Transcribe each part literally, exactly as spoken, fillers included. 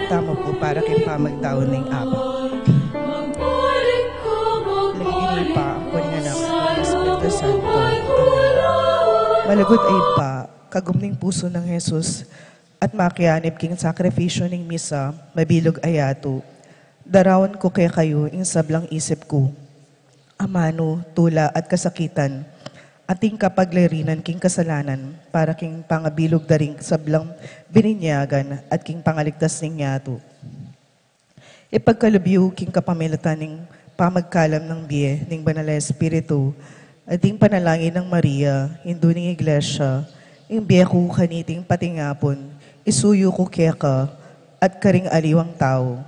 Tamu pu para king pamagdaun ning abat. Lagyu ning Ibpa, ampo ning Anak, ampo ning Espiritu Santo. Amen. Malugud a Ibpa, kagum ning pusu nang Jesus, at makianib king sakrifisyu ning misa, mabilug a yatu. Daraun ku kekayu ing sablang isip ku, amanu, tula at kasakitan, at ing kapaglirinan king kasalanan, para king pangabilug da ring sablang bininyagan at king pangaligtas ning yatu. Ipagkalub yu king kapamilatan ning pamagkalam nang bie ning Banal a Espiritu, at ing panalangin nang Maria, Indu ning Iglesia, ing bie ku kaniting patingapun, isuyu ku keka, at karing aliwang tau.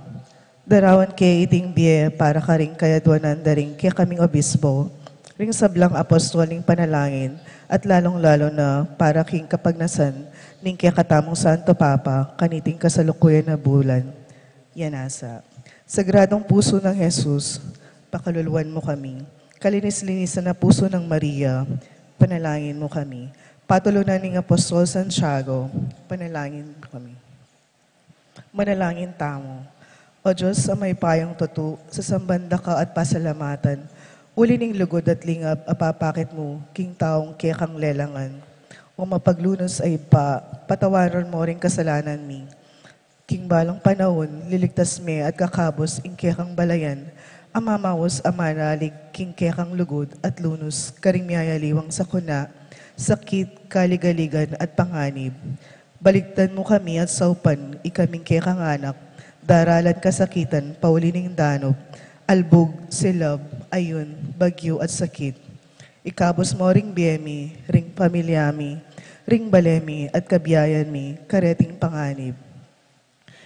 Daraun ke iting bie para karing kayadwanan da ring kekaming obispo, ring sablang apostol ning panalangin, at lalung-lalu na para king kapagnasan ning kekatamung Santo Papa, kaniting kasalukuyan a bulan. Yan asa. Sagradung pusu nang Jesus, pakaluluan mu kami. Kalinis-linisan a pusu nang Maria, panalangin mu kami. Patulunan ning Apostol Santiago, panalangin mu kami. Manalangin tamu. O Dios, a mayupayang tutu, sasamban da ka at pasalamatan, uli ning lugud at lingap a papakit mu king taung kekang lelangan. O mapaglunus a Ibpa, patawaran mu ring kasalanan mi. King balang panaun, liligtas me at kakabus ing kekang balayan, a mamaus a manalig king kekang lugud at lunus karing miyayaliwang sakuna, sakit, kaligaligan at panganib. Baligtan mu kami at saupan ikaming kekang anak, daralan kasakitan, pauli ning danup, albug, silab, ayun, bagyu at sakit. Ikabus mu ring bie mi, ring pamilya mi, ring bale mi, at kabiayan mi, kareting panganib.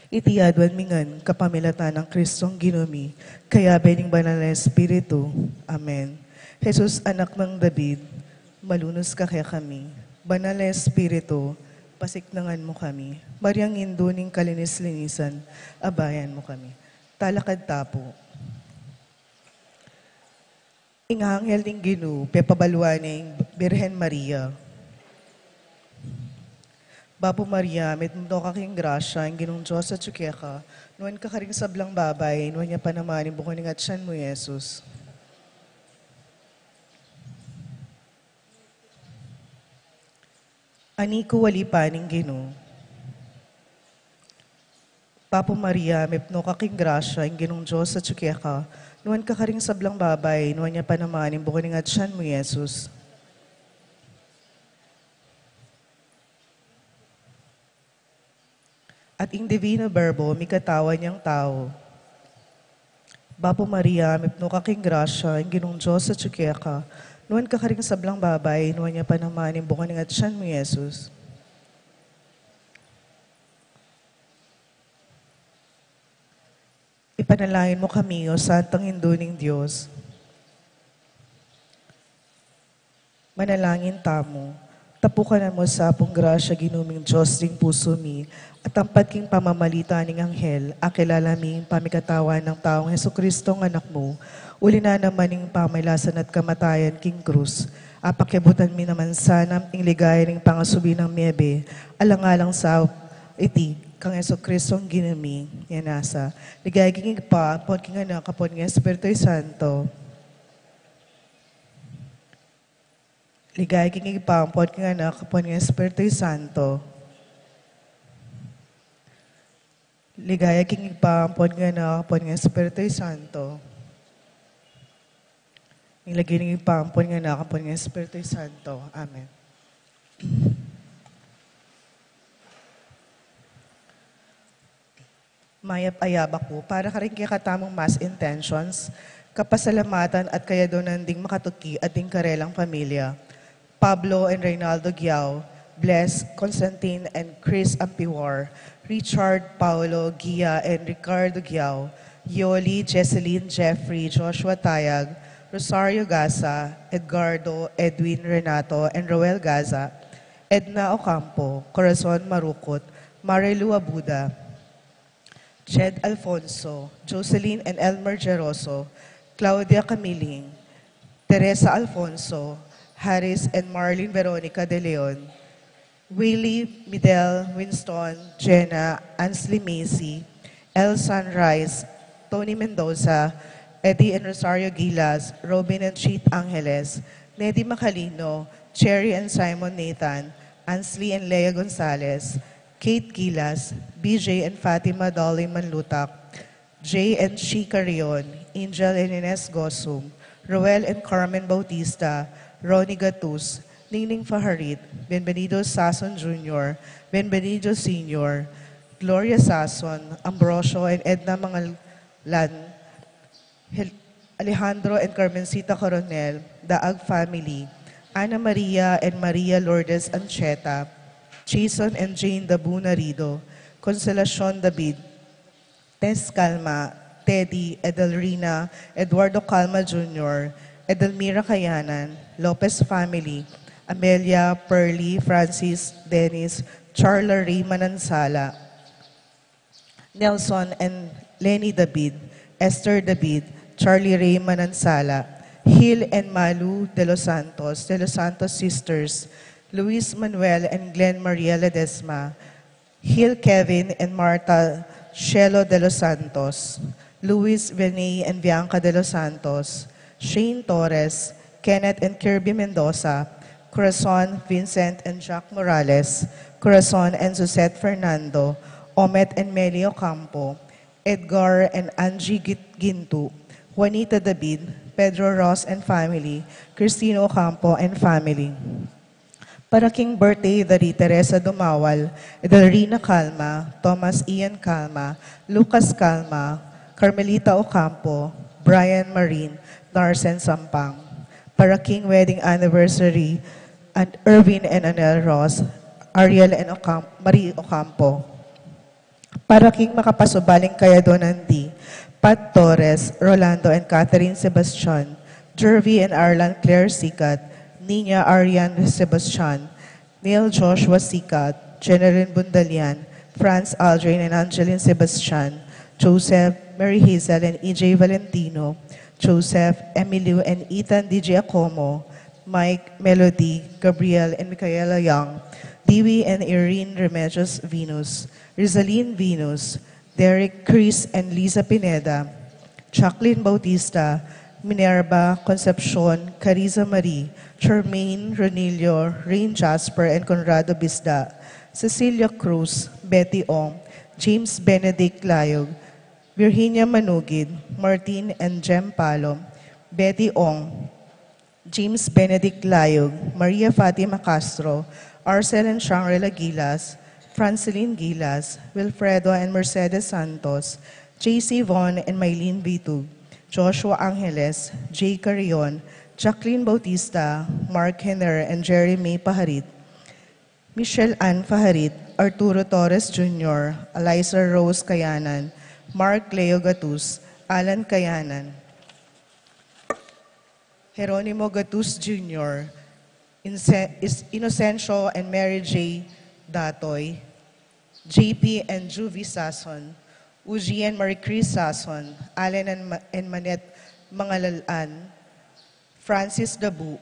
Iti aduan mi ngan kapamilatan nang Kristong Ginu mi, kayabe ning Banal a Espiritu. Amen. Jesus, Anak nang David, malunus ka kekami. Banal a Espiritu, pasiknangan mu kami. Mariang Indu ning kalinis-linisan, abayan mu kami. Talakad ta pu. Ing anghel ning Ginu, pepabaluan ne ing Birhen Maria. Bapu Maria, mitmu ka king grasya, ing Ginung Dios atyu keka, nuan ka karing sablang babai, nuan ya pa naman ing bunga ning atyan mu, Jesus. Ani ku wali pa ning Ginu. Bapu Maria, mipnu ka king grasya, ing Ginung Dios atyu keka, nuan ka karing sablang babai, nuan ya pa naman ing bunga ning atyan mu, Jesus. At ing Divino Verbo, mikatawan yang tau. Bapu Maria, mipnu ka king grasya, ing Ginung Dios atyu keka, nuan ka karing sablang babai, nuan ya pa naman ing bunga ning atyan mu, Jesus. Ipanalangin mu kami, O Santang Indu ning Dios. Manalangin tamu. Tapukan mu sa pung grasya, Ginu ming Dios, ding pusu mi, at ampat king pamamalita ning anghel, akilala mi ing pamikatawan nang taung Jesucristo, ing Anak mu, uli na naman ning pamailasan at kamatayan king krus. Apakiabutan mi naman sana ing ligaya ning pangasubi nang mie-, mie-, alang-alang sa iti, kang Jesucristo ing Ginu mi, yan asa. Ligaya king Ibpa, ampon king Anak, ampon king Espiritu Santo. Ligaya king Ibpa, ampon king Anak, ampon king Espiritu Santo. Ligaya king Ibpa, ampon king Anak, ampon king Espiritu Santo. Ing lagyu ning Ibpa, ampon king Anak, ampon king Espiritu Santo. Amen. Mayap a yabak pu para karing kekatamung mass intentions, kapasalamatan at kayadwanan ding makatuki at ding karelang pamilya. Pablo and Reynaldo Giao, Bless, Constantine and Chris Ampiwar, Richard, Paulo, Gia and Ricardo Giao, Yoli, Jesseline, Jeffrey, Joshua Tayag, Rosario Gaza, Edgardo, Edwin, Renato and Roel Gaza, Edna Ocampo, Corazon Marukot, Marilu Abuda, Jed Alfonso, Jocelyn and Elmer Geroso, Claudia Camiling, Teresa Alfonso, Harris and Marlene Veronica De Leon, Willie, Midel, Winston, Jenna, Ansley Macy, El Sunrise, Tony Mendoza, Eddie and Rosario Gilas, Robin and Cheat Angeles, Neddy Macalino, Cherry and Simon Nathan, Ansley and Lea Gonzalez, Kate Gilas, B J and Fatima Dolly Manlutak, Jay and Chi Carrion, Angel and Ines Gosum, Roel and Carmen Bautista, Ronnie Gatus, Ningning Faharit, Bienvenido Sason Junior, Bienvenido Senior, Gloria Sason, Ambrosio and Edna Mangalan, Hel-, Alejandro and Carmencita Coronel, Daag family, Ana Maria and Maria Lourdes Ancheta, Jason and Jane Dabu Narido, Consolacion David, Tess Calma, Teddy, Edelrina, Eduardo Calma Junior, Edelmira Kayanan, Lopez family, Amelia, Pearly, Francis, Dennis, Charla Ray Manansala, Nelson and Lenny David, Esther David, Charlie Ray Manansala, Hill and Malu de los Santos, de los Santos sisters, Luis Manuel and Glenn Maria Ledesma, Hill Kevin and Martha Shelo de los Santos, Luis, Rene and Bianca de los Santos, Shane Torres, Kenneth and Kirby Mendoza, Corazon, Vincent and Jack Morales, Corazon and Suzette Fernando, Omet and Meli Ocampo, Edgar and Angie Git-, Gintu, Juanita David, Pedro Ross and family, Cristino Ocampo and family. Para king birthday da ri Teresa Dumawal, Edelrina Calma, Thomas Ian Calma, Lucas Calma, Carmelita Ocampo, Brian Marin, Narsen Sampang. Para king wedding anniversary, and Erwin and Anel Ross, Ariel and Ocam-, Marie Ocampo. Para king makapasubaling kayadwanan di, Pat Torres, Rolando and Catherine Sebastian, Jervy and Arlan Claire Sikat, Nina Arian Sebastian, Neil Joshua Sikat, Jeneline Bundalian, Franz Aldrin and Angeline Sebastian, Joseph, Mary Hazel and E J Valentino, Joseph, Emilio and Ethan D J Acomo, Mike, Melody, Gabriel and Micaela Young, Dewey and Irene Remedios Venus, Rizalin Venus, Derek, Chris and Liza Pineda, Jacqueline Bautista, Minerva, Concepcion, Cariza Marie, Charmaine, Ronilio, Rain Jasper and Conrado Bisda, Cecilia Cruz, Betty Ong, James Benedict Layog, Virginia Manugid, Martin and Jem Palom, Betty Ong, James Benedict Layog, Maria Fatima Castro, Arcel and Shangri-La Gilas, Franceline Gilas, Wilfredo and Mercedes Santos, J C Von and Mylene Vitug, Joshua Angeles, Jay Carrion, Jacqueline Bautista, Mark Henner and Jerry May Paharit, Michelle Ann Faharit, Arturo Torres Junior, Eliza Rose Kayanan, Mark Leo Gatus, Alan Kayanan, Jeronimo Gatus Junior, Inse-, Is-, Inocencio and Mary J Datoy, J P and Juvie Sason, Uji and Marie Chris Sason, Allen and Ma-, and Manette Mangalalan, Francis Dabu,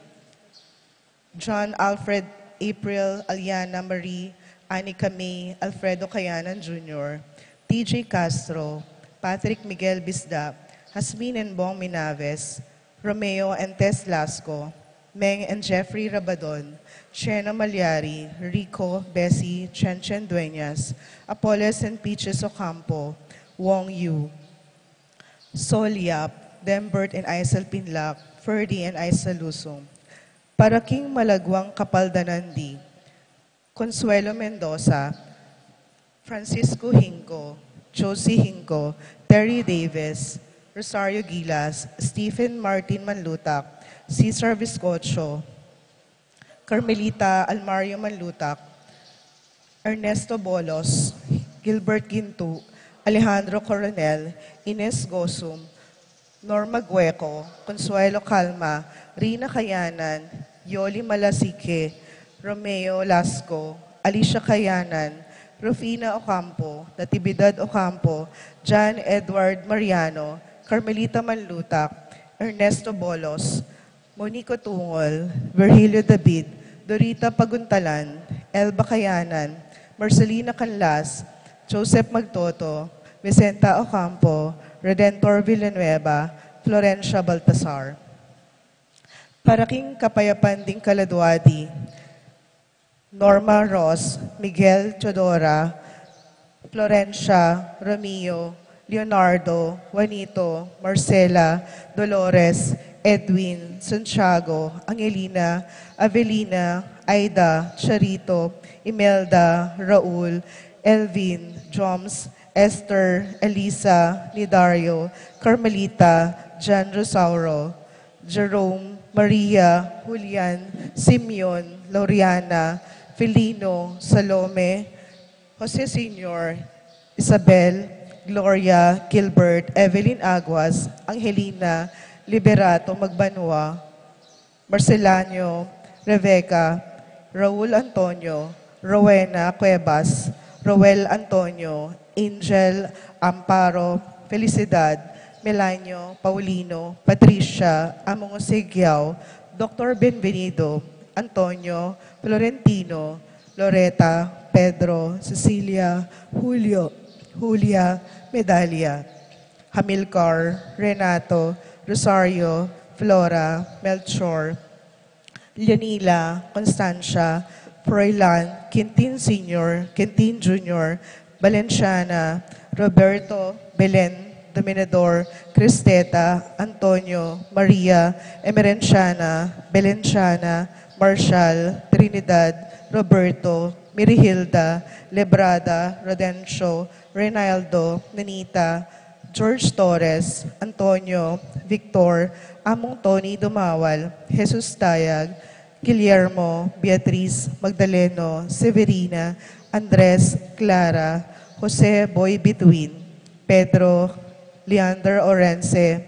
John Alfred, April, Aliana Marie, Anika May, Alfredo Kayanan Junior, T J Castro, Patrick Miguel Bisda, Jasmine and Bong Minaves, Romeo and Tess Lasco, Meng and Jeffrey Rabadon, Shena Malyari, Rico, Bessie, Chen Chen Dueñas, Apoles and Peaches Ocampo, Wong Yu, Sol Yap, Dembert and Isel Pinlac, Ferdy and Isel Lusong. Para king malagwang kapaldanan di, Consuelo Mendoza, Francisco Hinco, Josie Hinco, Terry Davis, Rosario Gilas, Stephen Martin Manlutak, Cesar Viscocho, Carmelita Almario Manlutak, Ernesto Bolos, Gilbert Gintu, Alejandro Coronel, Ines Gosum, Norma Gueco, Consuelo Calma, Rina Kayanan, Yoli Malasique, Romeo Lasco, Alicia Kayanan, Rufina Ocampo, Natividad Ocampo, John Edward Mariano, Carmelita Manlutak, Ernesto Bolos, Monico Tungol, Virgilio David, Dorita Paguntalan, Elba Kayanan, Marcelina Canlas, Joseph Magtoto, Vicenta Ocampo, Redentor Villanueva, Florencia Baltasar. Para king kapayapan ding kaladua di, Norma Ross, Miguel Teodora, Florencia, Romeo, Leonardo, Juanito, Marcela, Dolores, Edwin, Santiago, Angelina, Avelina, Aida, Charito, Imelda, Raul, Elvin, Joms, Esther, Elisa, Nidario, Carmelita, Jan Rosauro, Jerome, Maria, Julian, Simeon, Loriana, Felino, Salome, Jose Senior, Isabel, Gloria, Gilbert, Evelyn Aguas, Angelina, Liberato Magbanua, Marcelano, Rebecca, Raul Antonio, Rowena Cuevas, Roel Antonio, Angel, Amparo, Felicidad, Melanio, Paulino, Patricia, Among Segiao, Doctor Benvenido, Antonio, Florentino, Loreta, Pedro, Cecilia, Julio, Julia, Medalia, Hamilcar, Renato, Rosario, Flora, Melchor, Leonila, Constancia, Froilan, Quintin Senior, Quintin Junior, Valenciana, Roberto, Belen, Dominador, Cristeta, Antonio, Maria, Emerenciana, Belenciana, Marshall, Trinidad, Roberto, Mirihilda, Lebrada, Rodencio, Reynaldo, Nanita, George Torres, Antonio, Victor, Among Tony Dumawal, Jesus Tayag, Guillermo, Beatriz, Magdaleno, Severina, Andres, Clara, Jose Boy Bituin, Pedro, Leander Orense,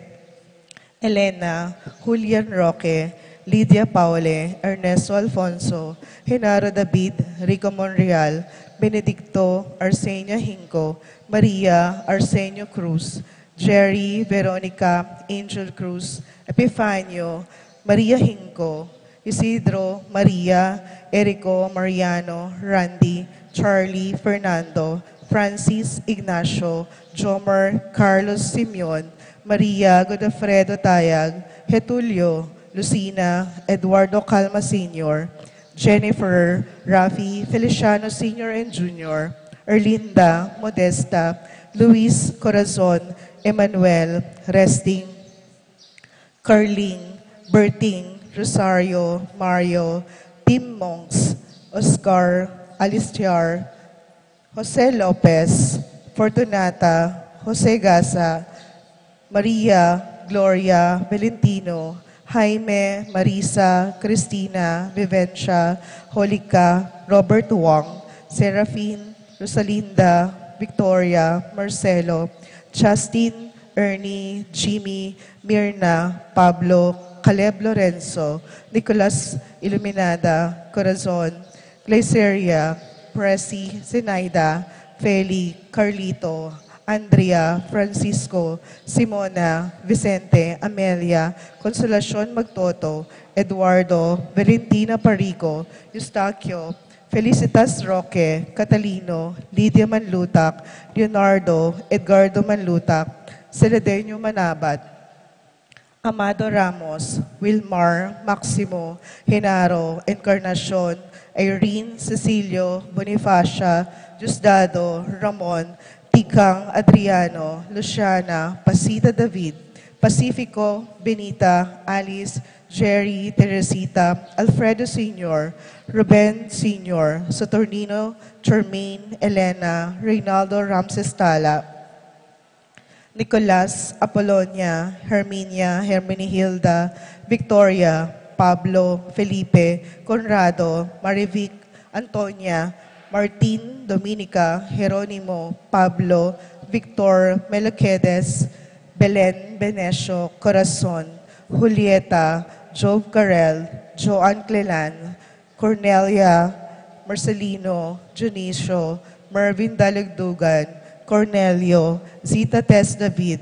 Elena, Julian Roque, Lydia Paule, Ernesto Alfonso, Genaro David, Rico Monreal, Benedicto, Arsenia Hinco, Maria, Arsenio Cruz, Jerry, Veronica, Angel Cruz, Epifanio, Maria Hinco, Isidro, Maria, Erico, Mariano, Randy, Charlie, Fernando, Francis, Ignacio, Jomer, Carlos, Simeon, Maria, Godofredo Tayag, Getulio, Lucina, Eduardo Calma Senior, Jennifer, Rafi, Feliciano Senior and Junior, Erlinda, Modesta, Luis, Corazon, Emmanuel, Resting, Carling, Berting, Rosario, Mario, Tim Monks, Oscar, Alistiar, Jose Lopez, Fortunata, Jose Gasa, Maria, Gloria, Valentino, Jaime, Marisa, Cristina, Vivencia, Holika, Robert Wong, Serafin, Rosalinda, Victoria, Marcelo, Justin, Ernie, Jimmy, Mirna, Pablo, Caleb Lorenzo, Nicolas Iluminada, Corazon, Glyceria, Presi, Zenaida, Feli, Carlito, Andrea, Francisco, Simona, Vicente, Amelia, Consolacion Magtoto, Eduardo, Valentina Parico, Eustaquio, Felicitas Roque, Catalino, Lydia Manlutak, Leonardo, Edgardo Manlutak, Celedonio Manabat, Amado Ramos, Wilmar, Maximo, Genaro, Encarnacion, Irene, Cecilio, Bonifacia, Diosdado, Ramon, Tikang, Adriano, Luciana, Pasita David, Pacifico, Benita, Alice, Jerry, Teresita, Alfredo Senior, Ruben Senior, Saturnino, Charmaine, Elena, Reynaldo Ramses Tala, Nicolas, Apolonia, Herminia, Hermenihilda, Victoria, Pablo, Felipe, Conrado, Marivic, Antonia, Martin, Dominica, Jeronimo, Pablo, Victor, Melequiades, Belen, Benesio, Corazon, Julieta, Job Carel, Joan Clelan, Cornelia, Marcelino, Dionisio, Mervin Dalagdugan, Cornelio, Zita Tess David,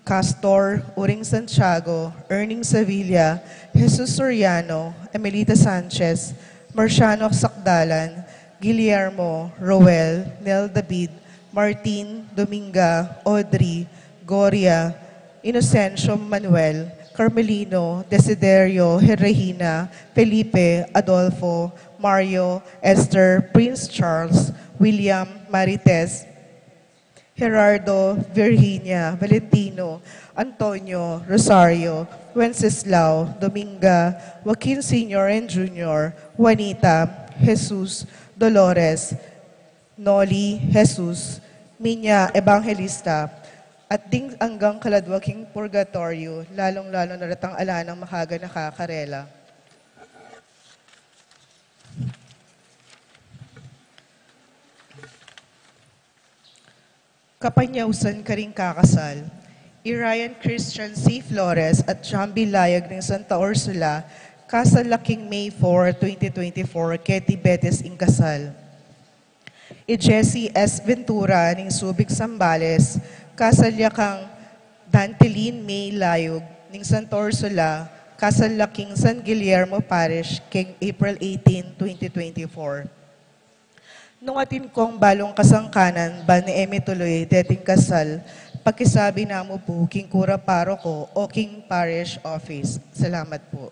Castor, Uring Santiago, Erning Sevilla, Jesus Soriano, Emelita Sanchez, Marciano Sakdalan, Guillermo, Roel, Nel David, Martin, Dominga, Audrey, Goria, Inocencio Manuel, Carmelino, Desiderio, Regina, Felipe, Adolfo, Mario, Esther, Prince Charles, William, Marites, Gerardo, Virginia, Valentino, Antonio, Rosario, Wenceslao, Dominga, Joaquin Senior and Junior, Juanita, Jesus, Dolores, Noli, Jesus, Minya, Evangelista, at ding anggang kaladwa king purgatoryo, lalong-lalo na retang ala nang makaganaka karela. Kapanyausan karing kakasal. I Ryan Christian C. Flores at Jambi Layag ning Santa Ursula, kasal la king May four, twenty twenty-four, keti Betis ing kasal. I Jesse S. Ventura ning Subic, Zambales, kasal ya kang Dantilin May Layug ning Santa Ursula, kasal la king San Guillermo Parish king April eighteen, twenty twenty-four. Nung atin kong balung kasangkanan, ban e mituluy deting kasal, pakisabi na mu pu king kura paroko o king parish office. Salamat pu.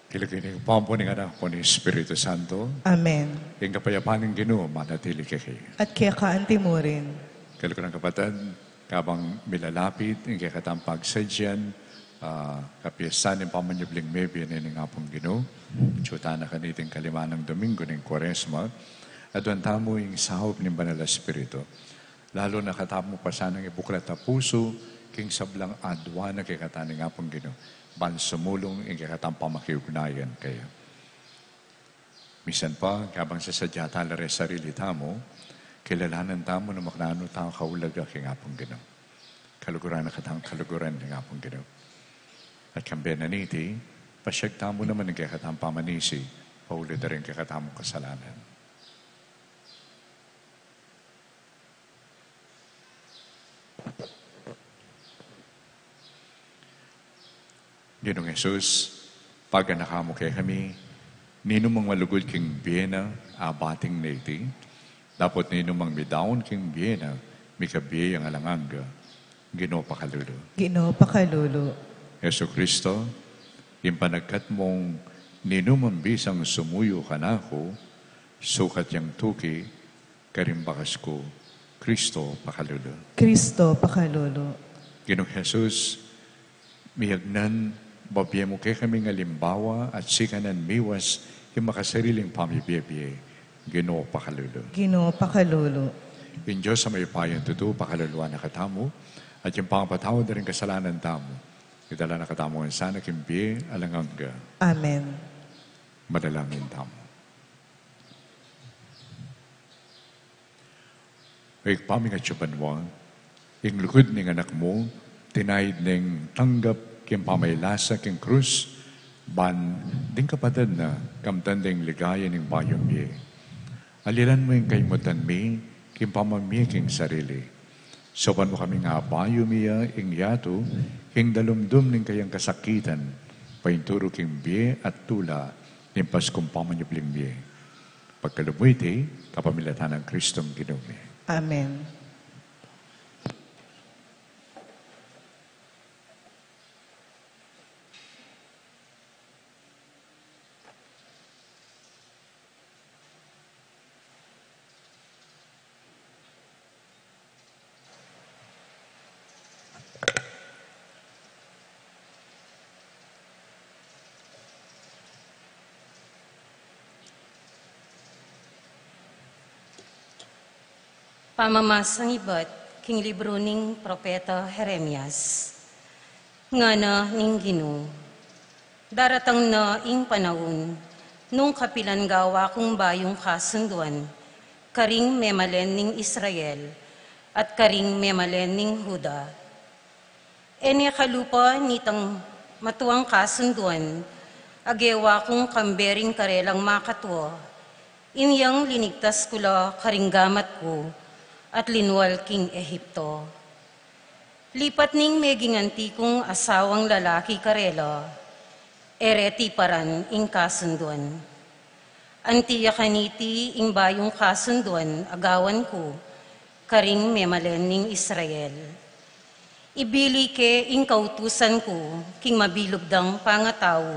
King lagyu ning Ibpa, ampo ning Anak, ampo ning Espiritu Santo. Amen. Ing kapayapan ning Ginu manatili kekayu. At keka antimurin. Kaluguran, kapatad, kabang milalapit ing kekatang pagsadyan, ah, kapiestan ning pamanyubling mebie ning Apung Ginu, atyu tana kaniting kalima nang Domingo ning Kuaresma, aduan tamu ing saup ning Banal a Espiritu. Lalu na katamu pa sanang ibuklat a pusu king sablang aduan na kekatamu ning Apung Ginu, ban sumulung ing kekatang pamakiugnayan kaya. Misan pa, kabang sasadya ta la reng sarili tamu, kilalanan tamu nung makananu tang kaulaga king Apung Ginu. Kaluguran na katang kaluguran ning Apung Ginu. At kambe na niti, pasiag tamu naman ing kekatang pamanisi, pauli da ring kekatamung kasalanan. Ginung Jesus, paganakan mu kekami, ninumang malugud king bie na, abating na iti, dapot ninumang midaun king bie na, mikabie yang alang angga. Ginu, pakalulu. Ginu, pakalulu. Jesucristo, ing panagkat mung ninumang bisang sumuyu kanaku, sukat yang tuki, karing bakas ku. Cristo, pakalulu. Cristo, pakalulu. Ginung Jesus, miyagnan, babie mu kekaming alimbawa at sikanan miwas ing makasariling pamibie-bie. Ginu, pakalulu. Ginu, pakalulu. Ing Dios a mayupayang tutu, pakaluluan na katamu, at ing pangapatawad da ring kasalanan tamu, idala na katamu ngan sana king bie alang angga. Amen. Manalangin tamu. O Ibpa ming atsu banua, ing lugud ning Anak mu, tinaid neng tanggap king pamailasa king krus, ban ding kapatad na kamtan deng ligaya ning bayu mie. Alilan mu ing kaymutan mi, king pamamie king sarili. Saupan mu kaming abayu mi ya ing yatu, king dalumdum ning kayang kasakitan, painturu king bie at tula, ning Paskung pamanyubling mie. Pagkalub mu iti, kapamilatan nang Kristong Ginu mi. Amen. Pamamasang ibat king libru ning Propeta Jeremias. Ngana ning Ginu, daratang na ing panaun nung kapilan gawa kung bayung kasunduan karing memalen ning Israel at karing memalen ning Juda. E ne kalupa nitang matuang kasunduan a gewa kung kambe ring karelang makatua, inyang linigtas ku la karing gamat ku at linual king Egipto. Lipat ning meging anti kung asawang lalaki karela, e re tiparan ing kasunduan. Anti ya kaniti ing bayung kasunduan a gawan ku karing memalen ning Israel. Ibili ke ing kautusan ku king mabilug dang pangatau,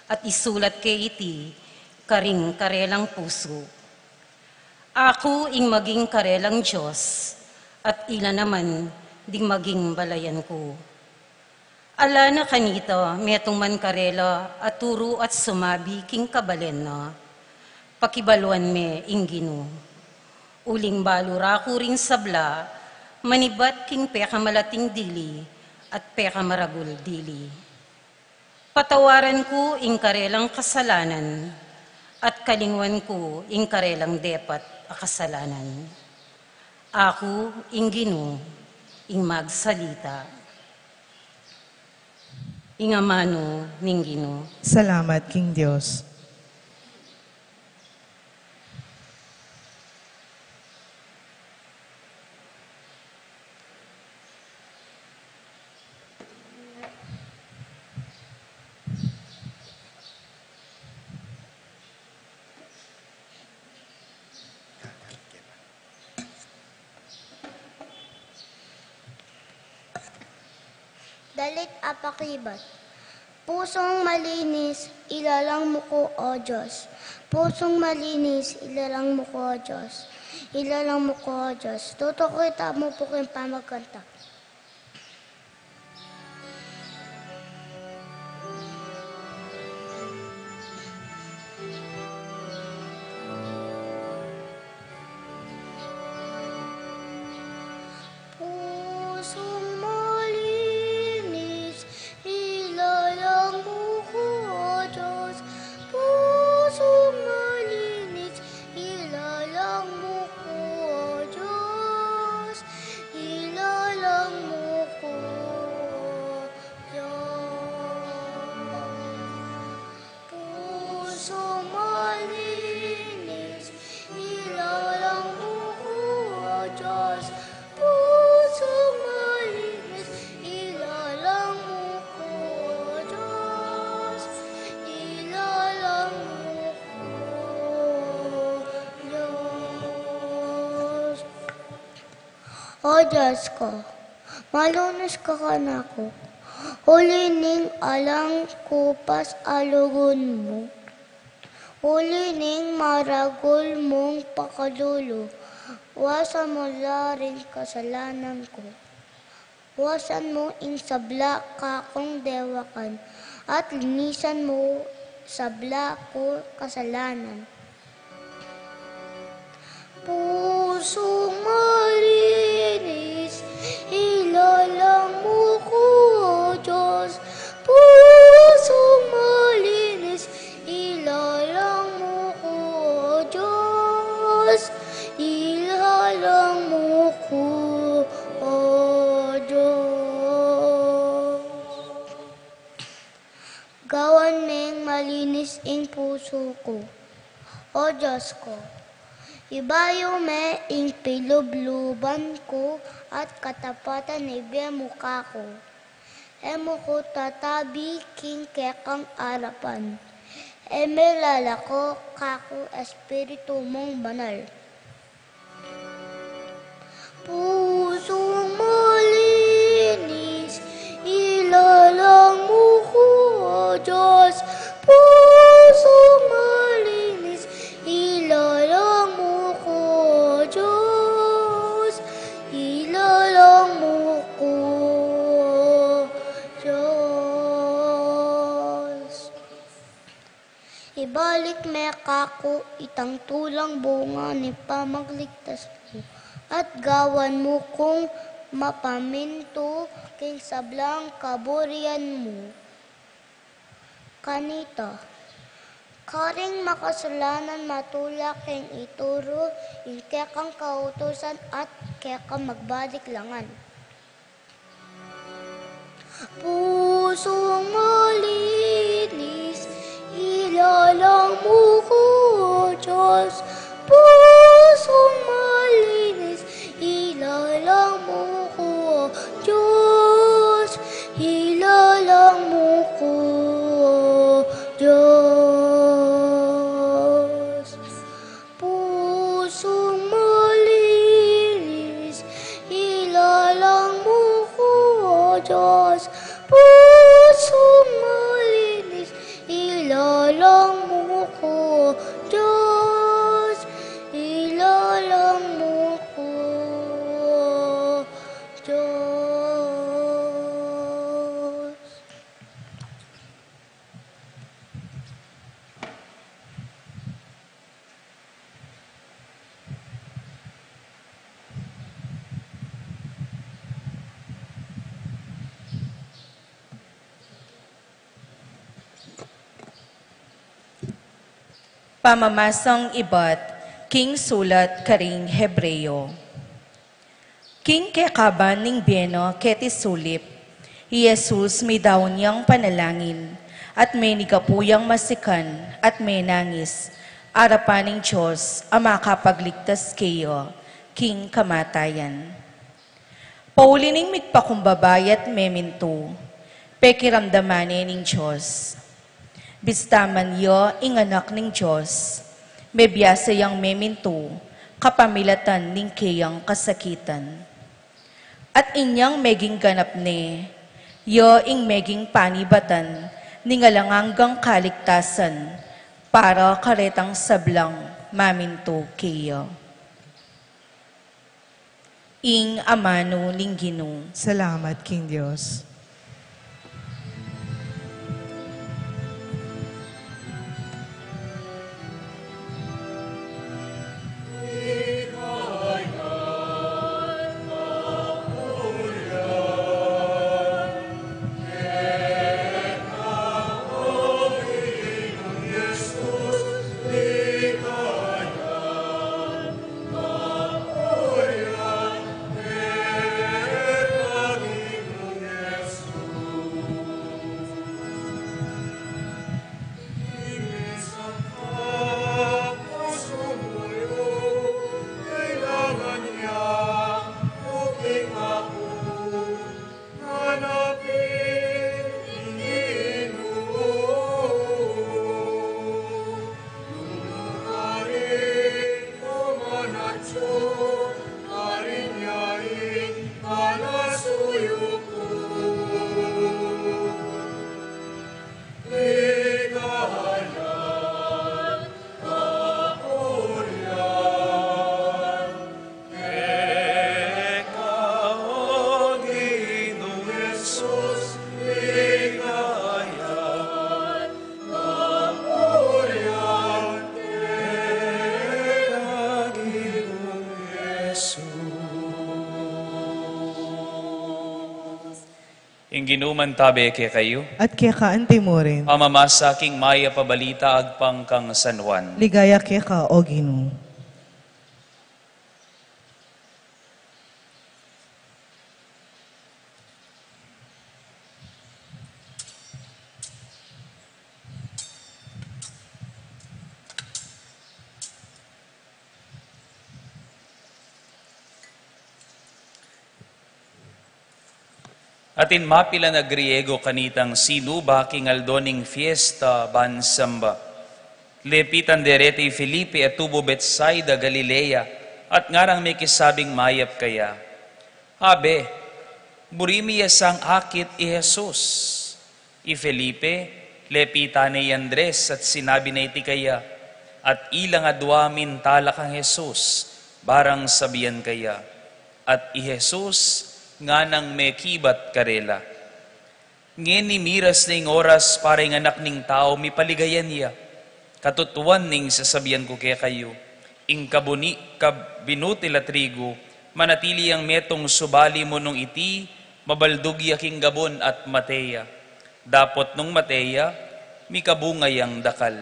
at isulat ke iti karing karelang pusu. Aku ing maging karelang Dios, at ila naman ding maging balayan ku. Ala na kanita metung man karela a turu at sumabi king kabalen na, "Pakibaluan me ing Ginu." Uling balu ra ku ring sabla manibat king pekamalating dili at pekamaragul dili. Patawaran ku ing karelang kasalanan, at kalingwan ku ing karelang depat a kasalanan. Aku ing Ginu ing magsalita. Ing amanu ning Ginu. Salamat king Dios. Dalit a pakibat. Pusong malinis, ilalang mu ku, O Diyos. Pusong malinis, ilalang mu ku, O Diyos. Ilalang mu ku, O Diyos. Tutuki tamu pu king pamagkanta. Pusong malinis, ilalang mu ku, O Diyos. Pusong malinis, ilalang mu ku, O Diyos. Ilalang mu ku, O Diyos. Pusong malinis, ilalang mu ku, O Diyos. Pusong malinis, ilalang mu ku, O Diyos. Ilalang mu ku, O Diyos. O Diyos ku, malunis ka kanaku. Uli ning alang kupas a lugun mu, uli ning maragul mung pakalulu, wasan mu la ring kasalanan ku. Wasan mu ing sabla kakung dewakan, at linisan mu sabla kung kasalanan. Pusong malinis, ilalang mu ku, O Diyos. Pusong malinis, ilalang mu ku, O Diyos. Ilalang mu ku, O Diyos. Gawan meng malinis ing pusu ku, O Diyos ku. Ibayu me ing pilubluban ku at katapatan ibie mu kaku. E mu ku tatabi king kekang arapan. E me lalako kaku Espiritu mung Banal. Pusong malinis, ilalang mu ku, O Diyos. Pusong malinis, ilalang mu ku, O Diyos. Ilalang mu ku, O Diyos. Ibalik me kaku itang tulang bunga ning pamagligtas mu, at gawan mu kung mapamintu king sablang kaburian mu. Kanita, karing makasalanan, matula keng ituru ing kekang kautusan at kekang magbalik langan. Pusong malinis, ilalang mu ku, O Diyos. Pusong malinis, ilalang mu ku, O Diyos. Ilalang mu ku, O Diyos. Pusong malinis, ilalang mu ku, O Diyos. Pusong malinis, ilalang mu ku, O Diyos. Ilalang mu ku, O Diyos. Pamamasang ibat king sulat karing Hebreo. King kekaban ning bie na keti sulip, i Jesus midaun yang panalangin, at menigapu yang masikan, at menangis arapan ning Dios a makapagligtas keya king kamatayan. Pauli ning migpakumbaba ya't memintu, pekiramdaman ne ning Dios. Bista man ya ing Anak ning Dios, mebiasa yang memintu kapamilatan ning keyang kasakitan. At inyang meging ganap ne, ya ing meging panibatan ning alang anggang kaligtasan para karetang sablang mamintu keya. Ing amanu ning Ginu. Salamat king Dios. Ing Ginu mantabe kekayu. At keka antimurin. Pamamasa king mayap a balita agpang kang San Juan. Ligaya keka, O Ginu. Atin mapilan a Griego kanitang sinuba king aldo ning fiesta ban samba. Lepitan dereti i Felipe a tubu Betsaida, Galilea, at ngarang mekisabing mayap keya, "Abe, buri mi ya sang akit i Jesus." I Felipe, lepitan ne i Andres at sinabi na iti keya, at ilang adua mintala kang Jesus, barang sabian keya. At i Jesus nganang mekibat karela, "Ngeni miras ne ing oras para ing Anak ning Tau mipaligayan ya. Katutuan ning sasabian ku kekayu, ing kabuni, kab-, binutil a trigu, manatili yang metung subali mu nung iti, mabaldug ya king gabun at mate ya. Dapot nung mate ya, mikabunga yang dakal.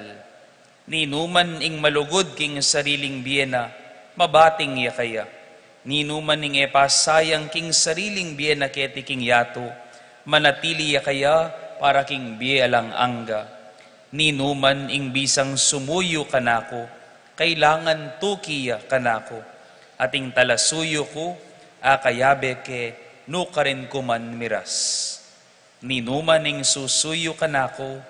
Ninuman ing malugud king sariling bie na, mabating ya keya. Ninuman ing e pasayang king sariling bie na keti king yatu, manatili ya keya para king bie alang angga. Ninuman ing bisang sumuyu kanaku, kailangan tuki ya kanaku. At ing talasuyu ku, akayabe ke nukarin ku man miras. Ninuman ing susuyu kanaku,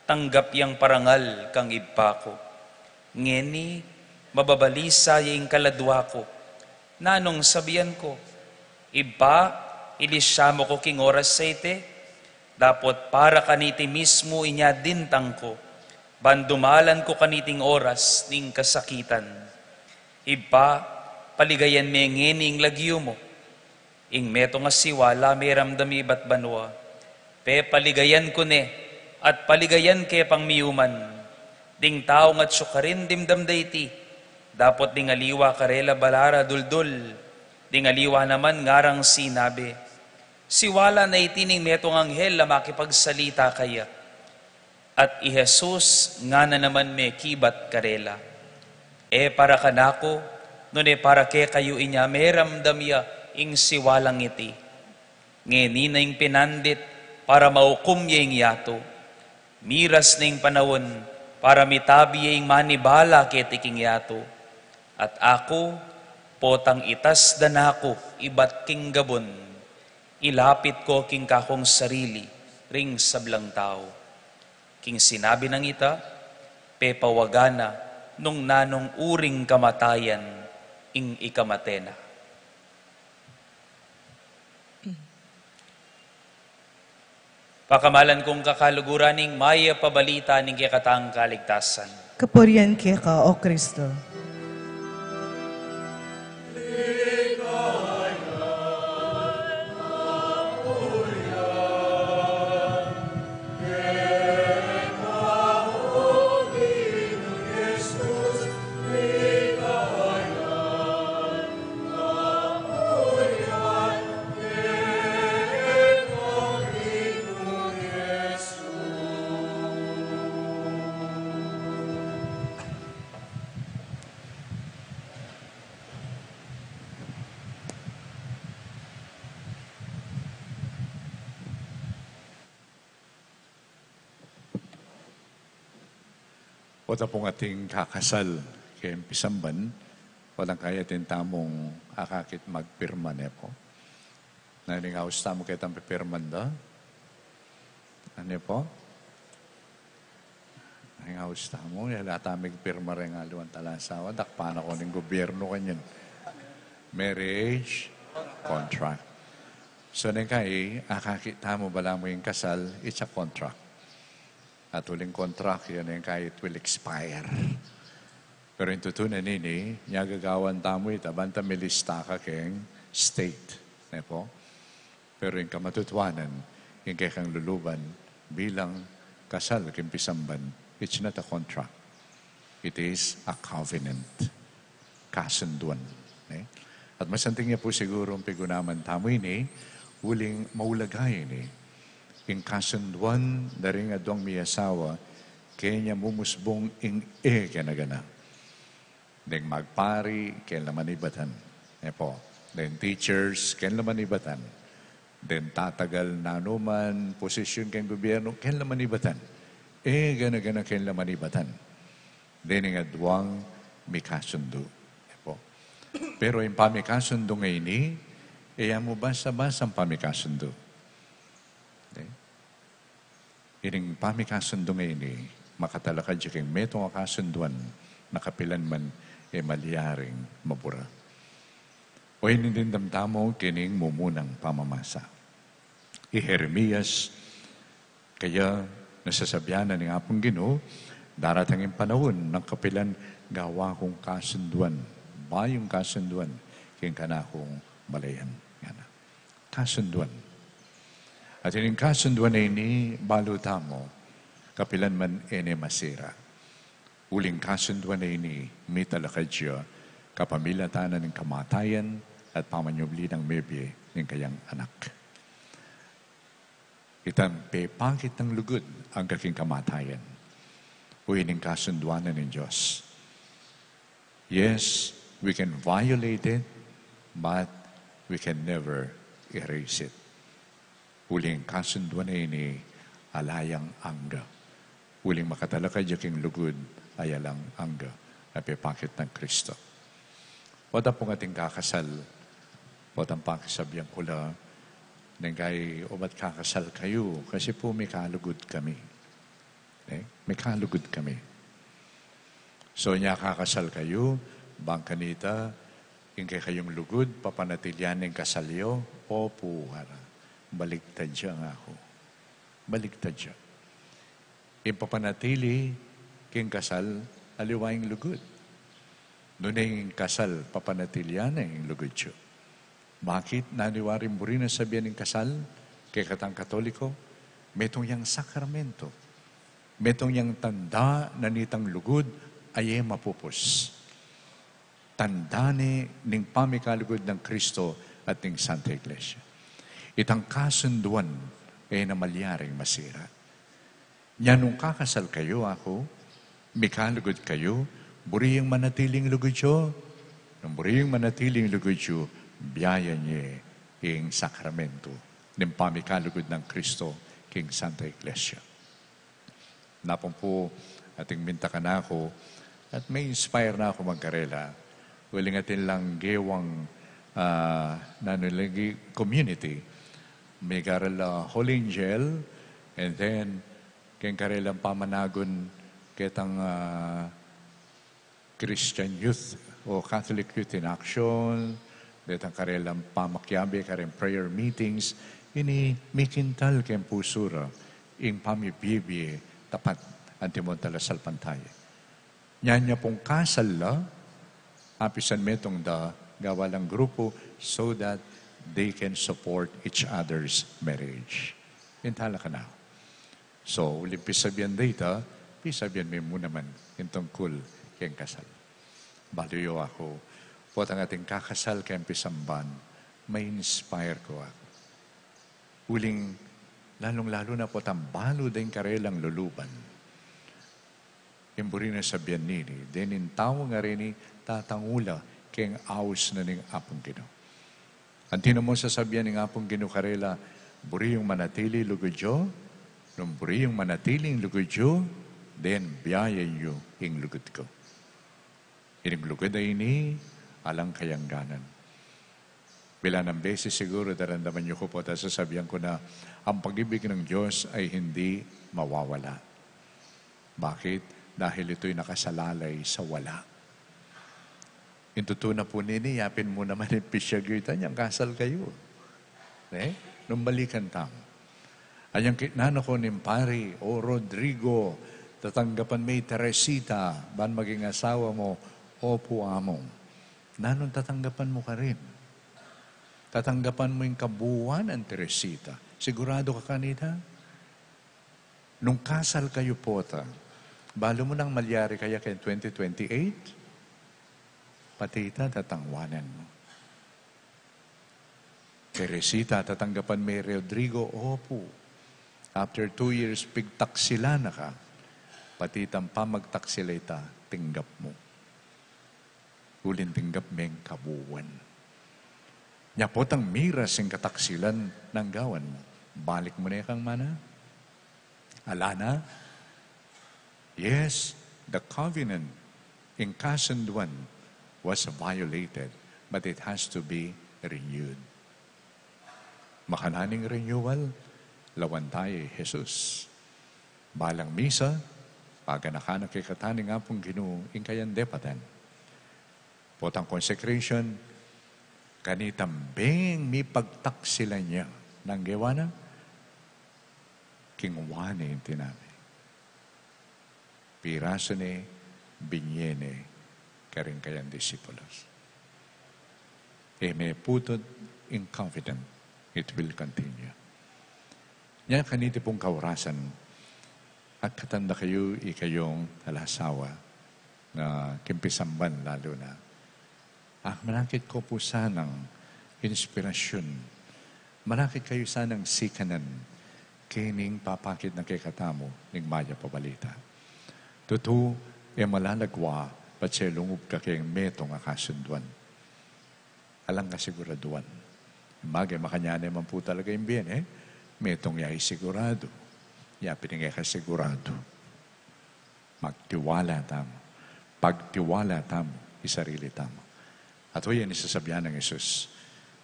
tanggap yang parangal kang Ibpa ku. Ngeni, mababalisa ya ing kaladua ku. Nanung sabian ku, 'Ibpa, ilisya mu ku king oras a iti', dapot para kaniti mismu inya dintang ku, ban dumalan ku kaniting oras ning kasakitan. Ibpa, paligayan me ngeni ing lagyu mu.' Ing metung a siwala meramdam ibat banua, pepaligayan ku ne, at paligayan ke pang miyuman. Ding taung atsu karin dimdam da iti, dapot ding aliwa karela balara duldul, ding aliwa naman ngarang sinabi, 'Siwala na iti ning metung anghel a makipagsalita keya.' At i Jesus ngana naman mekibat karela, "E para kanaku, nune para kekayu inya meramdam ya ing siwalang iti. Ngeni na ing pinandit para maukum ya ing yatu. Miras na ing panaun para mitabi ya ing manibala keti king yatu. At aku, potang itas da na ku ibat king gabun, ilapit ku king kakung sarili ring sablang tau." King sinabi nang ita, pepawagan na nung nanung uring kamatayan ing ikamate na. Pakamalan kung kakaluguran ning mayap a balita ning kekatang kaligtasan. Kapurian keka, O Kristo. Potang pu ating kakasal keng pisamban, potang kaya atin tamung akakit magpirma, ne pu. Nanu ing aus tamu ketang pipirman da? Nanu pu? Nanu ing aus tamu, e la tamu migpirma reng aliwang talasawa, dakpan na ku ning gobyernu kanyan. Marriage contract. So, neng kai, akakit tamu balamu ing kasal, it's a contract. At uling contract, yan ing kai, it will expire. Pero ing tutu na nini, nya gagawan tamu ita, banta milista ka keng state, ne pu? Pero ing kamatutuanan, ing kekang luluban bilang kasal keng pisamban, it's not a contract. It is a covenant. Kasunduan, ne? At masanting ya pu siguru ing pigunaman tamu ini, uling maulaga ini. Ing kasunduan da ring aduang miyasawa, kenya mumusbung ing e gana-gana. Deng magpari, keng la manibatan, ne pu. Deng teachers, keng la manibatan. Deng tatagal nanu man posisyun keng gobyernu, keng la manibatan. E gana-gana, keng la manibatan. Dening aduang mikasundu, ne pu. Pero ing pamikasundu ngeni, e ya mu basa-basang pamikasundu. Ne? Ining pamikasundu ngeni, makatalakad ya keng metung a kasunduan, na kapilan man e malyaring mabura. O, ini dimdam tamu kening mumunang pamamasa. I Jeremias, kaya nasasabian na ning Apung Ginu, daratang ing panaun nang kapilan gawa kung kasunduan, bayung kasunduan, keng kanakung balayan. Ngana. Kasunduan. At ining kasunduan a ini, balu tamu, kapilan man e ne masira. Uling kasunduan a ini, mitalakad ya kapamilatan na ning kamatayan at pamanyubli nang mebie ning kayang anak. Itang pepakit nang lugud angga king kamatayan. O, ining kasunduan na ning Dios. Yes, we can violate it, but we can never erase it. Uling kasunduan a ini, ala yang angga. Uling makatalakad ya king lugud, ay alang angga, a pepakit nang Kristo. Potang pu ating kakasal, potang pakisabian ku la, neng kai, obat kakasal kayu, kasi pu mikalugud kami. Eh, mikalugud kami. So, nya kakasal kayu, bang kanita, ing kekayung lugud, papanatilian ing kasal yu, opu, ara. Baligtad ya, ngaku. Baligtad ya. Ing papanatili king kasal, aliwa ing lugud. Nune ing kasal, papanatilian na ing lugud yu. Bakit? Nanu ing buri nang sabian ning kasal, kekatang Katoliko, metung yang sakramento. Metung yang tanda na nitang lugud a e mapupus. Tanda ne ning pamikalugud nang Kristo at ning Santa Iglesia. Itang kasunduan, e na malyaring masira. Nya nung kakasal kayu, aku, mikalugud kayu, buri yang manatili ing lugud yu, nung buri yang manatili ing lugud yu, biayan ye ing sakramento ning pamikalugud nang Kristo king Santa Iglesia. Napung pu ating minta kanaku, at ma-inspire na ku magkarela. Uling atin lang gewang, ah, nanu lagi, community. Migaral, ah, Holy Angel, and then, keng karelang pamanagun ketang, ah, Christian Youth o Catholic Youth in Action, detang karelang pamakiabe kareng prayer meetings, Ini mikintal keng pusu ra ing pamibie-bie tapat antimong talasalpantaya. Nyanya pung kasal la, apisan metung da gawa lang grupu so that they can support each other's marriage. Pintala ka na. So, uling pisabian da ita, pisabian me mu naman ing tungkul keng kasal. Balu yu aku, potang ating kakasal keng pisamban, ma-inspire ku aku. Uling, lalung-lalu na potang balu deng karelang luluban. Ing buri na sabian nini, deng ing tau ngarini tatangula keng aus na ning Apung Ginu. Anti na mu sasabian ning Apung Ginu karela, buri yung manatili lugud yu, nung buri yung manatili ing lugud yu, deng biayan yu ing lugud ku. Ining lugud a ini, alang kayangganan. Bilang beses siguru daramdaman yu ku pota sasabian ku na ang pag-ibig ng Diyos ay hindi mawawala. Bakit? Dahil ito'y nakasalalay sa wala. Ing tutu na pu nini, yapin mu naman ing pisyag yu ita nyang kasal kayu. Ne? Nung balikan tamu. Anyang kitnan na ku ning pari, "O Rodrigo, tatanggapan me i Teresita, ban maging asawa mu?" "Opu, Among." "Nanung tatanggapan mu karin? Tatanggapan mu ing kabuuan nang Teresita? Siguradu ka kanita?" Nung kasal kayu pota, balu mu nang malyari kaya keng twenty twenty-eight? Pati ita tatangwanan mu. "Teresita, tatanggapan me i Rodrigo?" "Opu." "After two years, pigtaksilan na ka. Pati itang pamagtaksila ita, tinggap mu. Uling tinggap meng kabuuan. Nya potang miras ing kataksilan, nanu ing gawan mu? Balik mu ne kang mana?" Ala na? Yes, the covenant, ing kasunduan, was violated, but it has to be renewed. Makananu ing renewal? Lawan taya i Jesus. Balang misa, paganakan na kekatamu ning Apung Ginu ing kayang depatan. Potang consecration, kanitang beng mipagtaksilan ya, nanu ing gewa na? Kingwa ne ing tinape, pirasu ne, binie ne karing kayang disipulus. E me putut ing covenant, it will continue. Nya kaniti pung kaurasan, akatan da kayu, ikayung alang asawa, na keng pisamban lalu na. Ah, manakit ku pu sanang inspirasyun. Manakit kayu sanang sikanan kening papakit na kekatamu ning Mayap a Balita. Tutu, e malalagwa patse lungub ka keng metung a kasunduan. Alang kasiguraduan. Bagay, makanyan ne man pu talaga ing bie, e? Metung ya i siguradu. Ya pin ing e kasiguradu. Magtiwala tamu. Pagtiwala tamu i sarili tamu. At o yan ing sasabian nang Jesus,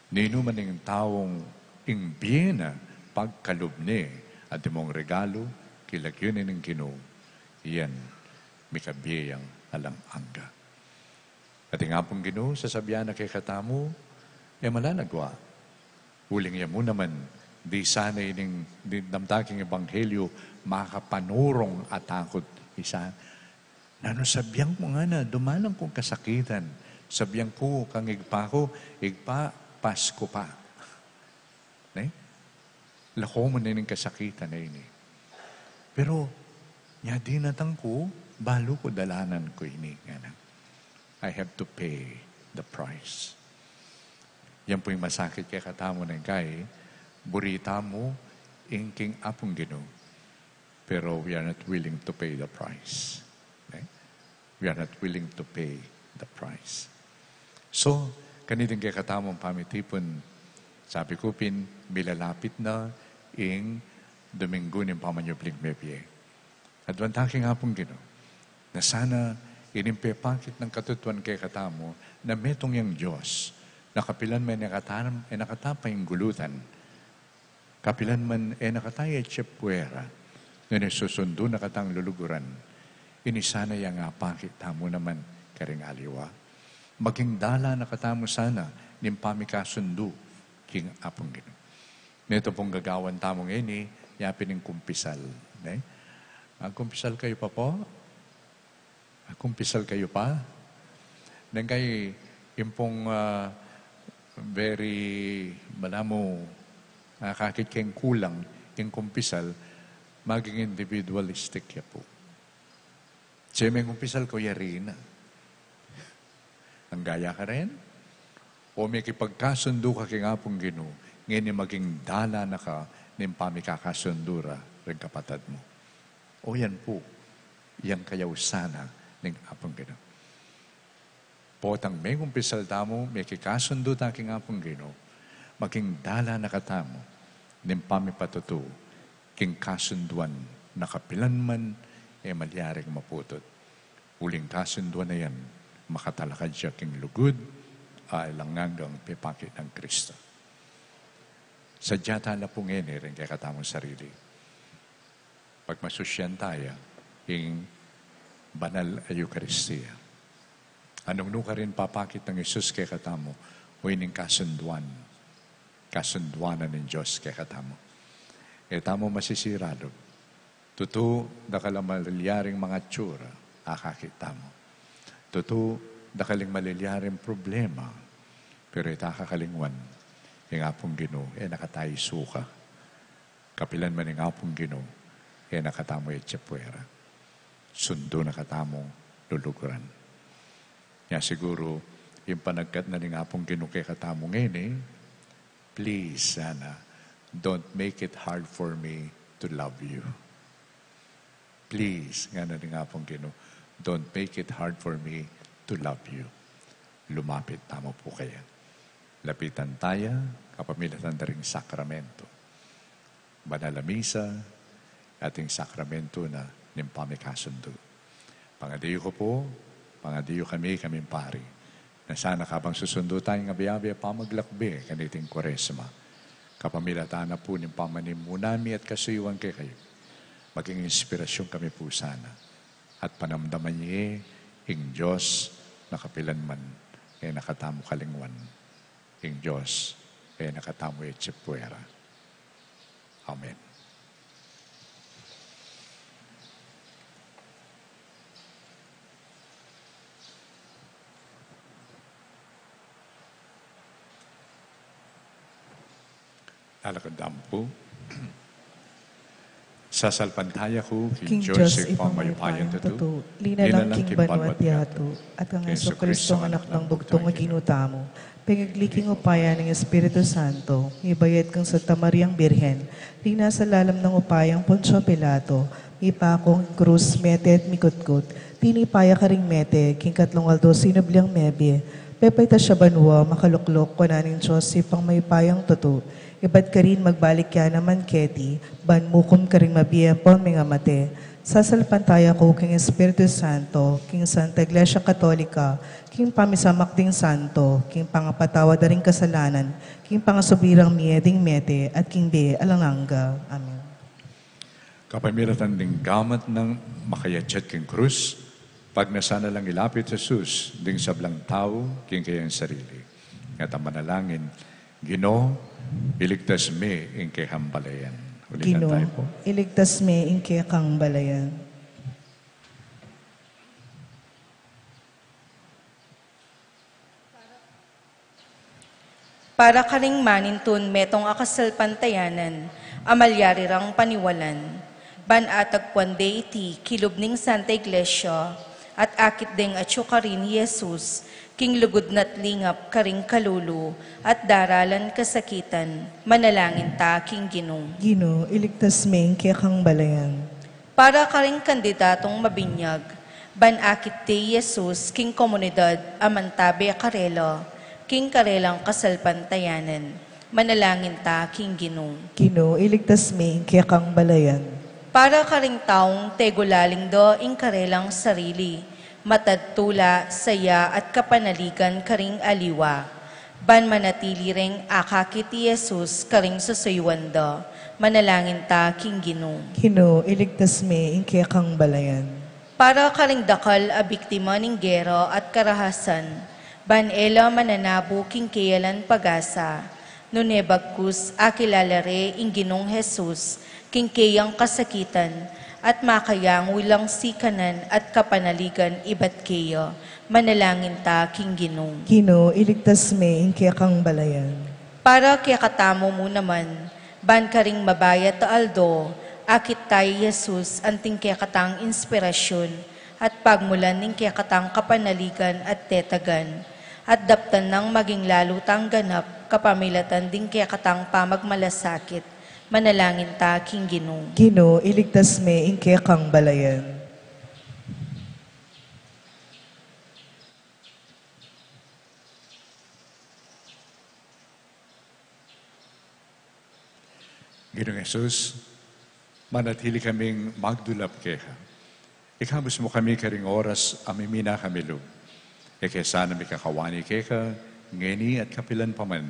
ninu man ing taung ing bie na pagkalub ne antimong regalu, kilagyu ne ning Ginu, yan mikabie yang alang angga. At ing Apung Ginu, sasabian na kekatamu, e malalagwa. Uling ya mu naman, di sana ining, di, damdamin king ebanghelyu, makapanurung a takut. Isa, nanu, sabian ku ngana, dumalan kung kasakitan. Sabian ku kang ibpa ku, "Ibpa, Pasku pa." Ne? Lako mu ne ning kasakitan a ini. Pero, nya dinatang ku, balu ku dalanan ku ini, ngana. I have to pay the price. Yan pu ing masakit kekatamu neng kai, buri tamu ing king Apung Ginu, pero we are not willing to pay the price. Okay? We are not willing to pay the price. So, kaniting kekatamung pamitipun, sabi ku pin, milalapit na ing Duminggu ning Pamanyubling Mebie. Adwan ta king Apung Ginu, na sana ining pepakit nang katutuan kekatamu, na metung yang Dios, na kapilan man e na kata, e na kata painggulutan, kapilan man e na kata ya atse puera, nune susundu na katang luluguran, ini sana yang apakit tamu naman karing aliwa. Maging dalan na katamu sana ning pamikasundu king Apung Ginu. Neto pung gagawan tamu ngeni, yapin ing kumpisal, ne? Magkumpisal kayu pa pu? Magkumpisal kayu pa? Neng kay, ing pung, ah, very, balamu, ah, akakit keng kulang ing kumpisal, maging individualistic ya pu. Seme kumpisal ku, yari na. Angga ya karin? O mekipagkasundu ka keng Apung Ginu, ngeni maging dalan na ka ning pamikakasundu ra ring kapatad mu. O yan pu, yang kayausan na ning Apung Ginu. Potang mengumpisal tamu, mekikasundu ta keng Apung Ginu, maging dalan na katamu ning pamipatutu king kasunduan na kapilan man e malyaring maputut. Uling kasunduan a yan, makatalakad ya king lugud a alang anggang pepakit nang Kristo. Sadya ta na pu ngeni ring kekatamung sarili. Pagmasusyan taya ing banal a Eukaristia. Anung nu karin papakit nang Jesus kekatamu, o ining kasunduan, kasunduan na ning Dios kekatamu. E tamu masisira lub. Tutu, dakal a malilyaring mangatsura, akakit tamu. Tutu, dakal ing malilyaring problema, pero e ta kakalingwan, ing Apung Ginu, e na katamu isuka. Kapilan man ing Apung Ginu, e na katamu etche puera. Sundu na katamu luluguran. Nya siguru, ing panagkat na ning Apung Ginu kekatamu ngeni, please, sana, don't make it hard for me to love you. Please, ngana ning Apung Ginu, don't make it hard for me to love you. Lumapit tamu pu kaya. Lapitan taya, kapamilatan da ring sakramento. Banal a misa, ating sakramento na ning pamikasundu. Pangadiyu ku pu, pangadiyu kami, kaming pari, na sana kabang susundu tayang abe-abe a pamaglakbe kaniting Kwaresma, kapamilatan na pu ning pamanimuna mi at kasuyuan kekayu, maging inspirasyon kami pu sana, at panamdaman ye ing Dios na kapilan man e na katamu kalingwan, ing Dios e na katamu etche puera. Amen. Lalakad tamu pu. Sasalpantaya ku king Dios Ibpang mayupayang tutu, linalang king banua at yatu, at kang Jesucristo, anak nang bugtung a Ginu tamu, pengagli king upaya ning Espiritu Santo, mibayat kang Santa Mariang Birhen, rinasa lalam ning upayang Poncio Pilato, mipako king krus, mete at mikutkut, tinipa ya karing mete, king katlung aldo sinubli yang mebie, pepaitas ya banua, makaluklok wanan ning Dios Ibpang mayupayang tutu, ibat karin magbalik ya naman keti, ban mukum karing mabie ampon mengamate. Sasalpantaya ku king Espiritu Santo, king Santa Iglesia Katolika, king pamisamak ding santo, king pangapatawad da ring kasalanan, king pangasubli rang mie ding mete, at king bie alang angga. Amen. Kapamilatan ding gamat nang makayatsat king krus, pagnasan na lang ilapit Jesus ding sablang tau king keyang sarili. Ngatang manalangin, Ginu, iligtas me ing kekang balayan. Ulitan Ginu, tayo po. Iligtas me ing kekang balayan. Para karing manintun metung a kasalpantayanan a malyari rang paniwalan, ban atagpuan de iti kilub ning Santa Iglesia, at akit deng atyu karin i Jesus, king lugud na't lingap karing kalulu, at daralan kasakitan, manalangin ta king Ginu. Ginu, iligtas me ing kekang balayan. Para karing kandidatung mabinyag, ban akit de i Jesus king komunidad a mantabe karela, king karelang kasalpantayanan, manalangin ta king Ginu. Ginu, iligtas me ing kekang balayan. Para karing taung tegulaling da ing karelang sarili, matad tula, saya at kapanaligan karing aliwa, ban manatili reng akakit i Jesus karing susuyuan da, manalangin ta king Ginu. Ginu, iligtas me ing kekang balayan. Para karing dakal a biktima ning gera at karahasan, ban e la mananabu king keyalan pag-asa, Nune bagkus akilala re ing Ginung Jesus king keyang kasakitan, at makayang ulang sikanan at kapanaligan ibat keya, manalangin ta king Ginu. Ginu, iligtas me ing kekang balayan. Para kekatamu mu naman, ban karing mabayat a aldo, akit ta i Jesus anting kekatang inspirasyun, at pagmulan ning kekatang kapanaligan at tetagan, at daptan nang maging lalu tang ganap kapamilatan ding kekatang pamagmalasakit, manalangin ta king Ginu. Ginu, iligtas me ing kekang balayan. Ginung Jesus, manatili kaming magdulap keka. Ikabus mu kami karing oras a mimina kami lu. Ike sana mikakawani keka, ngeni at kapilan pa man.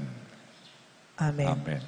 Amen. Amen.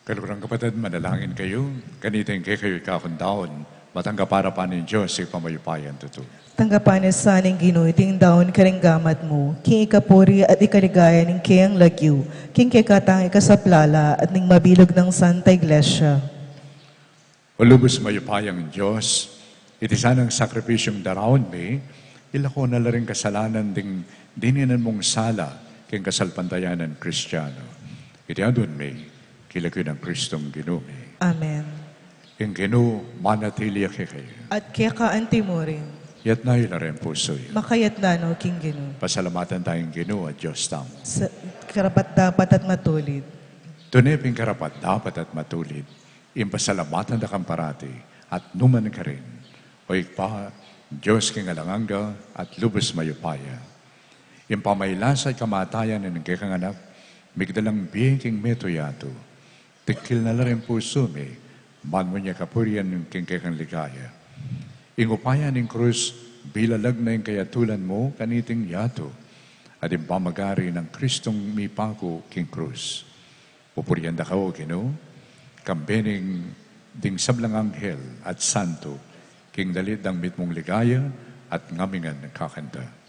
Kaluguran kapatad, manalangin kayu, kanita ing kekayu ikakung daun, matanggap ya ning Dios Ibpang mayupayang tutu. Tanggapan na sa ning Ginu iting daun karing gamat mu, king ikapuri at ikaligaya ning kayang lagyu, king kekatang ikasaplala at ning mabilug nang Santa Iglesia. O lubus mayupayang Dios, iti sanang sakripisyung daraun mi, ilako na la ring kasalanan ding dininan mung sala king kasalpantayanan Kristiano. Iti adwan mi king lagyu nang Kristong Ginu mi. Amen. Ing Ginu manatili ya kekayu. At keka antimurin. Yatna yu la ring pusu yu. Makayatna no king Ginu. Pasalamatan taya ing Ginu a Dios tamu. Sa karapat-dapat at matulid. Tune pin karapat-dapat at matulid, ing pasalamatan da kang parati at nukarin man, O Ibpa, Dios king alang angga at lubus mayupaya. Ing pamailasa at kamatayan ning kekang Anak, migdalang bie king metung yatu. Tingkil na la ring pusu mi, ban mu ne kapurian king kekang ligaya. Ing upaya ning krus, bilalag na ing kayatulan mu kaniting yatu, at ing pamagari nang Kristong mipaku king krus. Pupurian da ka, O Ginu, kambe ning ding sablang anghel at santo, king dalit dang mitmung ligaya at ngamingan kakanta.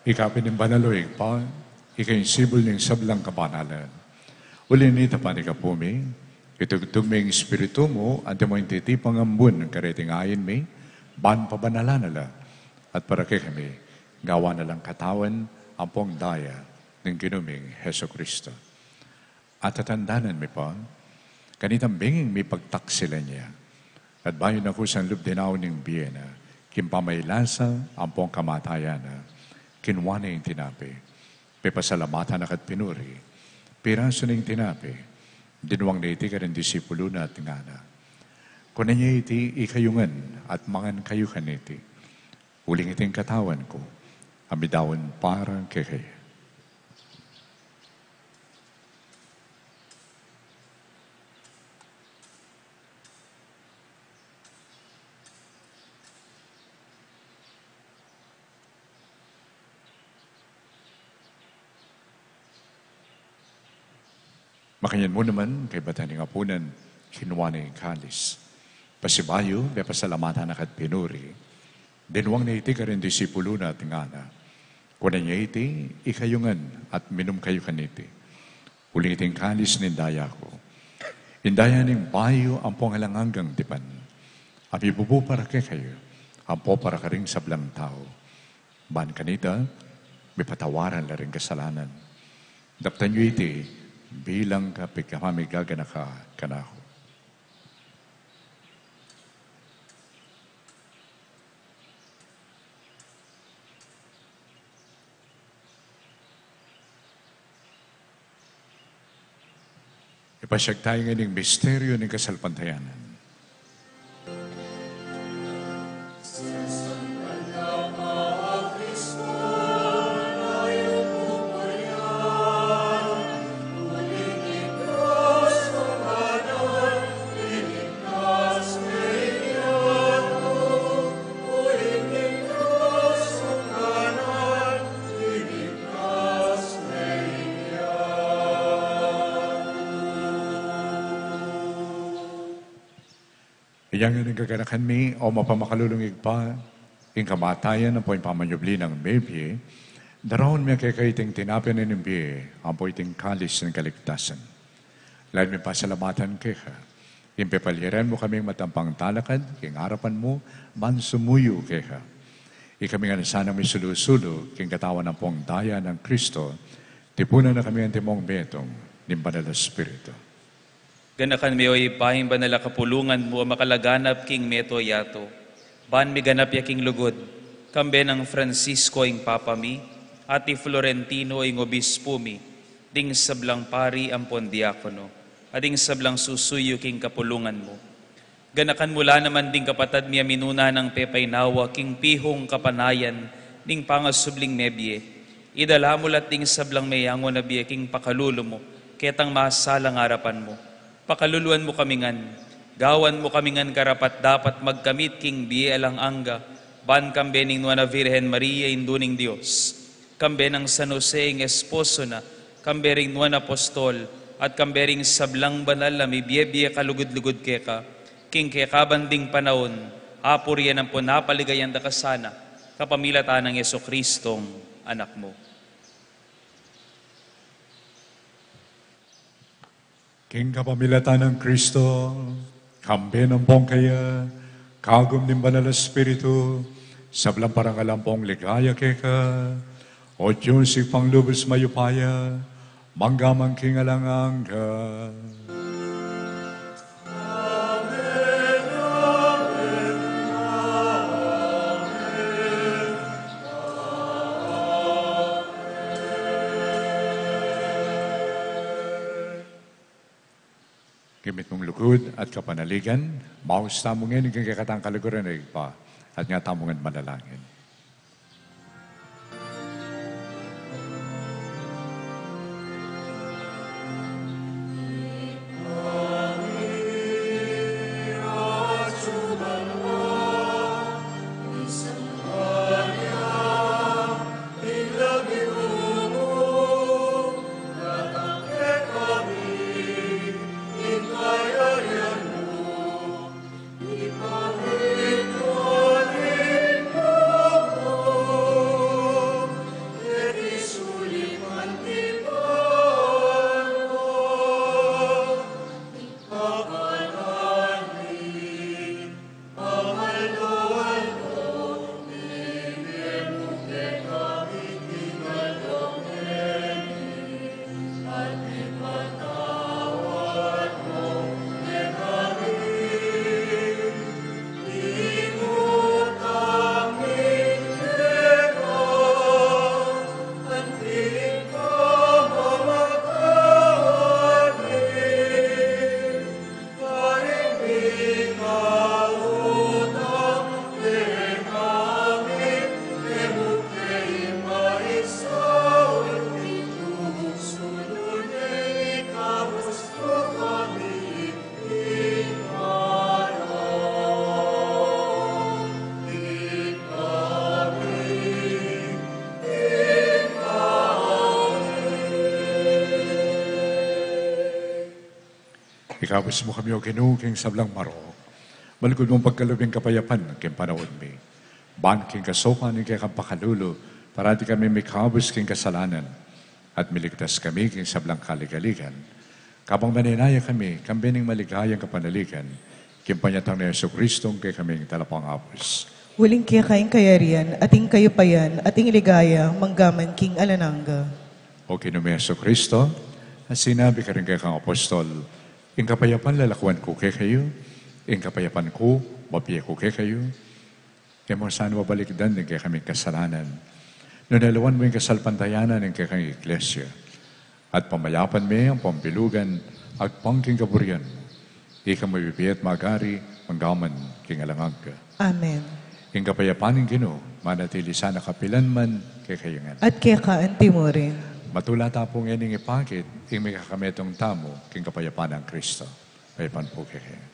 Ika pin ing banal, O Ibpa, ika ing sibul ning sablang kabanalan. Uli na nita, panyawad mi, itubud me ing Espiritu mu, antimo ing titipang ambun kareting ain mi, ban pabanalan na la, at para kekami, gawan na lang katawan ampong daya ning Ginu ming Jesucristo. At tatandanan mi pa, kanitang benging mipagtaksilan ya, at bayu na kusang lub dinaun ning bie na, king pamailasa ampong kamatayan na, kinua ne ing tinape, pepasalamatan na ka't pinuri, pirasu ne ing tinape, dinwang ne iti karing disipulu na at ngana: Kunan ye iti ikayu ngan at mangan kayu kaniti, uling iti ing katawan ku, a midaun para kekayu. Makanyan mu naman, kaybat da ning apunan, kinua ne ing kalis. Pasibayu, pepasalamatan na ka't pinuri, dinwang ne iti karing disipulu na at ngana: Kunan ye iti ikayu ngan at minum kayu kaniti, uling iti ing kalis ning daya ku, ing daya ning bayu ampong alang anggang tipan, a mibubu para kekayu ampo para karing sablang tau, ban kanita mipatawaran la ring kasalanan. Daptan yu iti bilang kapamigaganakan kanaku. Ipasiag tamu ngan ing misteryu ning kasalpantayanan. Yang ing gaganakan mi, o mapamakalulung Ibpa, ing kamatayan ampo ing pamanyubli nang mebie, daraun mi keka iting tinape ning bie, ampo iting kalis ning kaligtasan. Lalu mi pasalamatan keka, ing pepaliran mu kaming matampang talakad king arapan mu, ban sumuyu keka. Ikami ngan sanang misulu-sulu king katawan ampong daya nang Kristo, tipunan na kami antimong metung ning Banal a Espiritu. Ganakan mi, o Ibpa, ing banal a kapulungan mu a makalaganap king mabilug a yatu, ban miganap ya king lugud, kambe nang Francisco ing Papa mi, at i Florentino ing Obispu mi, ding sablang pari ampon diakono, at ding sablang susuyu king kapulungan mu. Ganakan mu la naman ding kapatad mi a minuna nang pepainawa king pihung kapanayan ning pangasubling mebie. Idala mu la ding sablang meyangu na bie king pakalulu mu, ketang masalang arapan mu. Pakaluluan mu kami ngan, gawan mu kami ngan karapat-dapat magkamit king bie alang angga, ban kambe ning Nuan a Virgen Maria, Indu ning Dios, kambe nang San Jose ing esposo na, kambe ring nuan a apostol, at kambe ring sablang banal a mibie-bie kalugud-lugud keka, king kekaban ding panaun, apurian ampon apaligayan da ka sana, kapamilatan nang Jesucristong Anak mu. King kapamilatan nang Kristo, kambe nang bong kaya, kagum ning Banal a Espiritu, sablang parangal ampong ligaya keka, o Dios Ibpang lubus mayupaya, manggaman king alang angga. King mitmung lugud at kapanaligan, maus tamu ngeni king kekatang kaluguran a Ibpa, at nga tamu ngan manalangin. Ikabus mu kami, O Ginu, king sablang marok. Malugud mung pagkalub ing kapayapan king panaun mi. Ban king kasaupan ning kekang pakalulu, parati kami mikabus king kasalanan, at miligtas kami king sablang kaligaligan. Kabang manenaya kami, kambe ning maligayang kapanaligan, king panyatang nang Jesucristo, ing kekaming Talapangabus. Uling keka ing kayarian, at ing kayupayan, at ing ligaya, manggaman king alang angga. O Ginu ming Jesucristo, a sinabi karing kekang apostol, ing kapayapan lalakuan ku kekayu, ing kapayapan ku, bibie ku kekayu. E mu sana balikdan ding kekaming kasalanan, nune lawan mu ing kasalpantayanan ning kekang Iglesia, at pamayapan me ampong bilugan agpang king kaburian mu. Ika mabibie at magari manggaman king alang angga. Amen. Ing kapayapan ning Ginu manatili sana kapilan man kekayu ngan. At keka anti murin. Matula ta pu ngening ipakit ing mikakametung tamu king kapayapan nang Kristo. Kapayapan pu kekayu.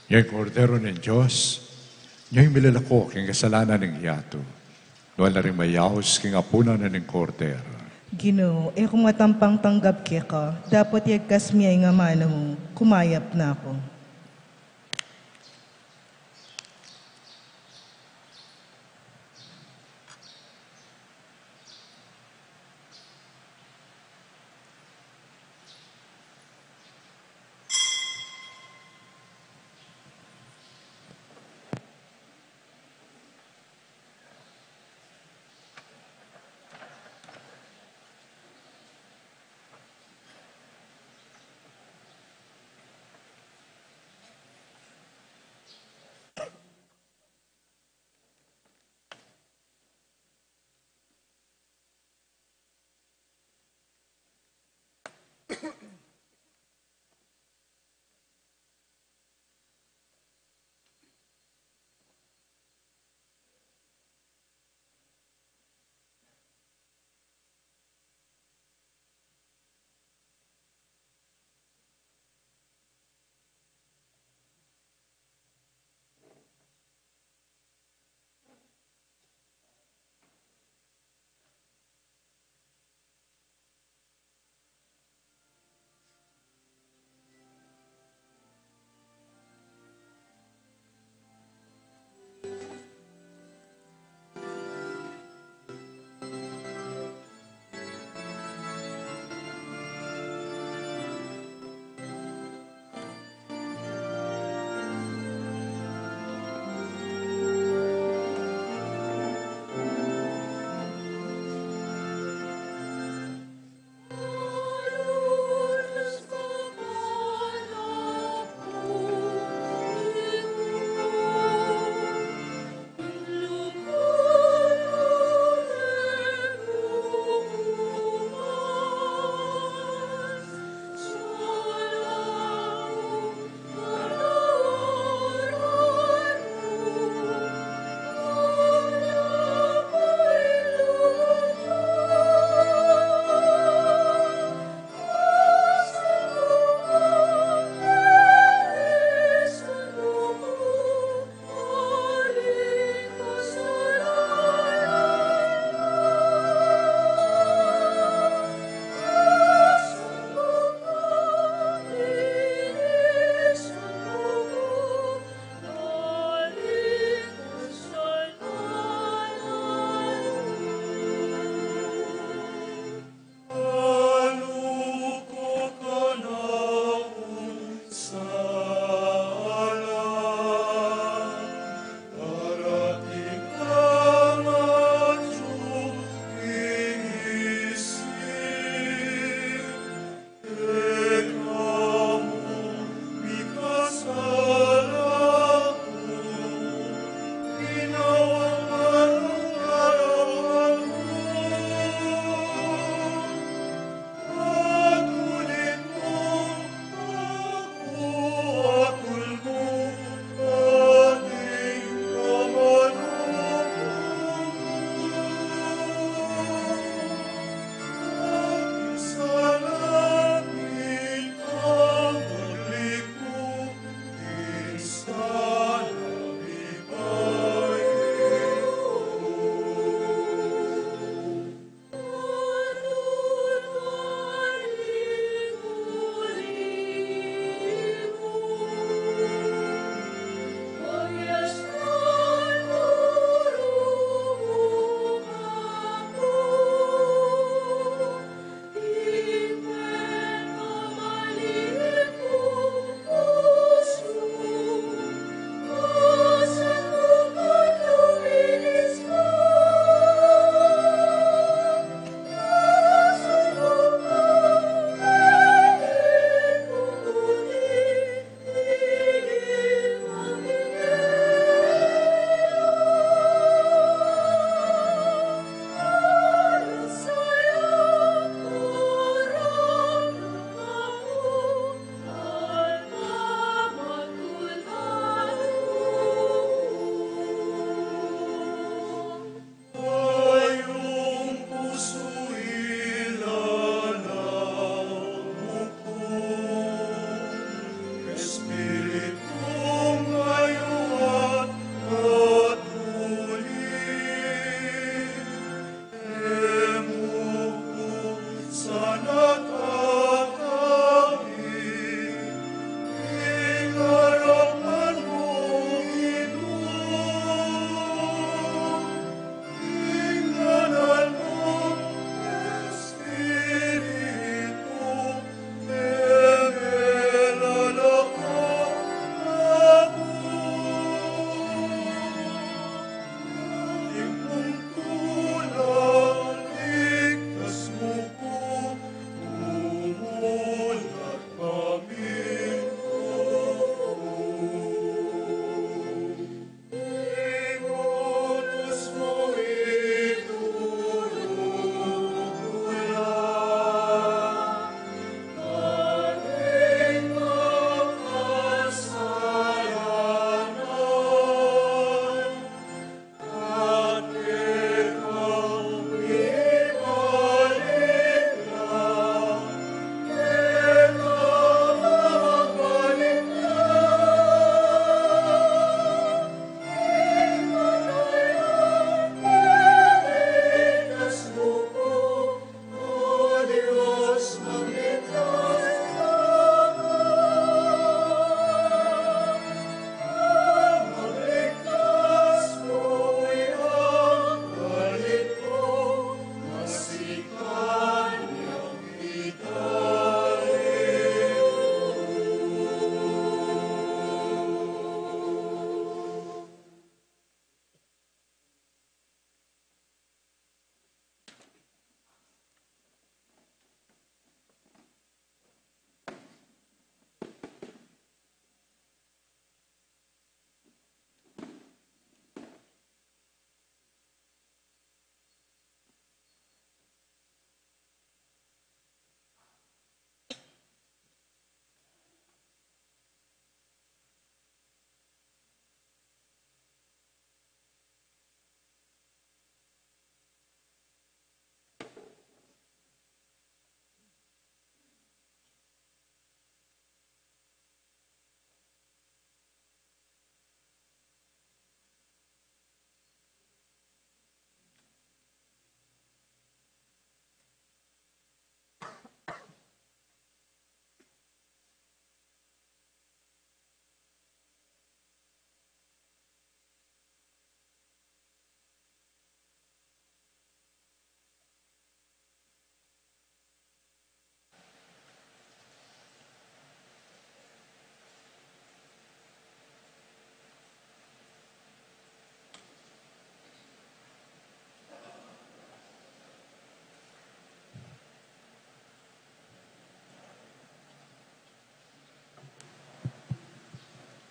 Nya ing Kordero ning Dios, nya ing milalako king kasalanan ning yatu. Nuan la ring mayaus king apunan na ning Kordero. Ginu, e ku matampang tanggap keka, dapot yagkas mu ya ing amanu mu, kumayap na ku.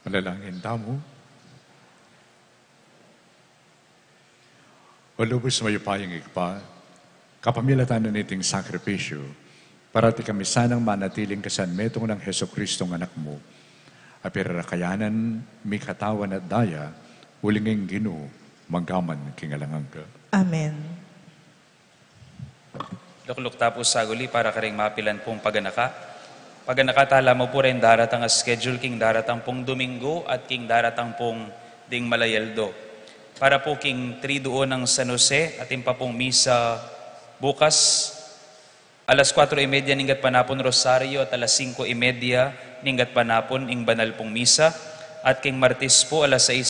Manalangin tamu. O lubus mayupayang Ibpa, kapamilatan na niting sakripisyu, parati kami sanang manatiling kasanmetung nang Jesucristong Anak mu, a perarakayanan mi katawan at daya, uling ing Ginu, manggaman king alang angga. Amen. Lukluk ta pu saguli para karing mapilan pung paganaka. Paganaka tala mu pu ring daratang a schedule king daratang pung Domingo at king daratang pung ding malayaldo. Para pu king Triduo nang San Jose, atin pa pung misa bukas, alas kuatro y media ning gatpanapun Rosario at alas singko y media ning gatpanapun ing banal pung misa, at king Martes pu alas sais